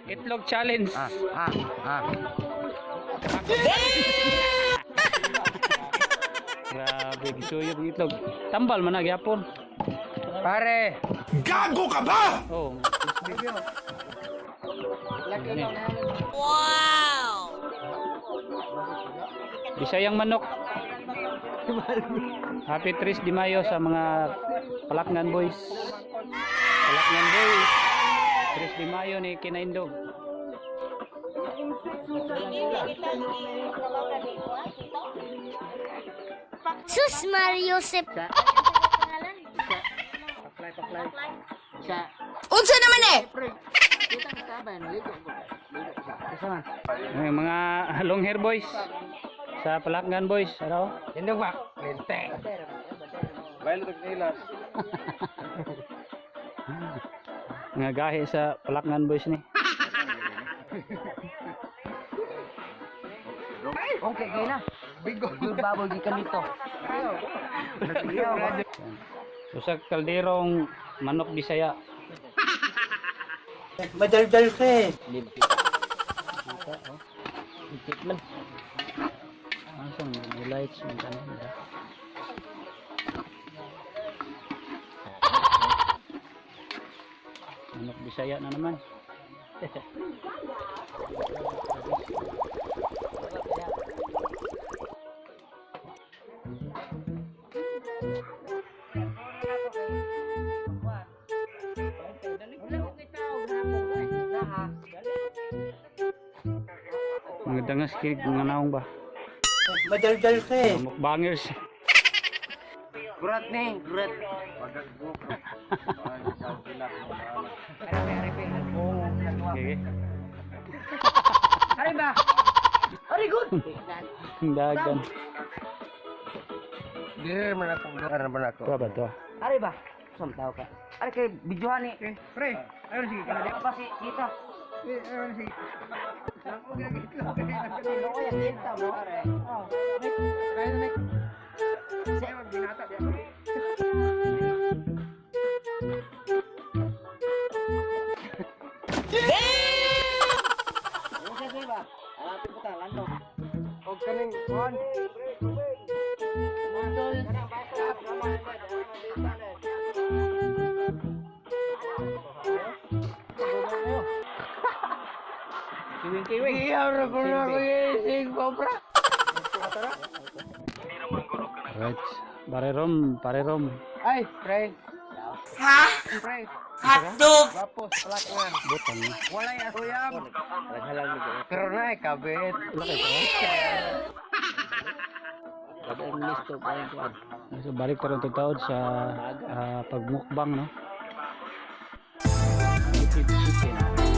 Itlog challenge. Ah, ah, ah. Grabe, gisuyop ang itlog. Tambal man na gyapon. Pare. Gago ka ba? Oh. Wow! Bisayang manok. Happy 3 de Mayo sa mga Palakngan Boys. Palakngan Boys. 3 de Mayo ni Kinaindog. Sus Mariosep. Unsa naman eh? Ay, mga long hair boys sa Palakngan Boys. Ano? Indog ba? Lente. Mga gahi sa Palakngan Boys ni. Okay, kay na. Bigo. Baboy gikan dito. Usa ka kalderong manok Bisaya. Madaldal ka eh. Asa may lights man kanon ba? Manok Bisaya na naman. Mga dangas kinig mga naong ba? Madaldal ka eh. Mga mukbangers. Gurat ni, gurat. Okay. Ari ba? Ari good. Dagan. Dire man ako, dire man ako. Tuwa ba tuwa? Ari ba? Sam tao ka. Ari kay videohan ni. Pre, ayun sige kana. Pa si kita. Ayun sige. Og kaning kuan. Kiwing kiwing. Iyaw ra ko na ko isig cobra. Right. Parerom, parerom. Ay, pre. Ha? Pre. Hotdog. Wapos palakngan. Butang. Walay asuyab. Pero na eh, kabit. So balik karon to taod sa pagmukbang no. Native chicken.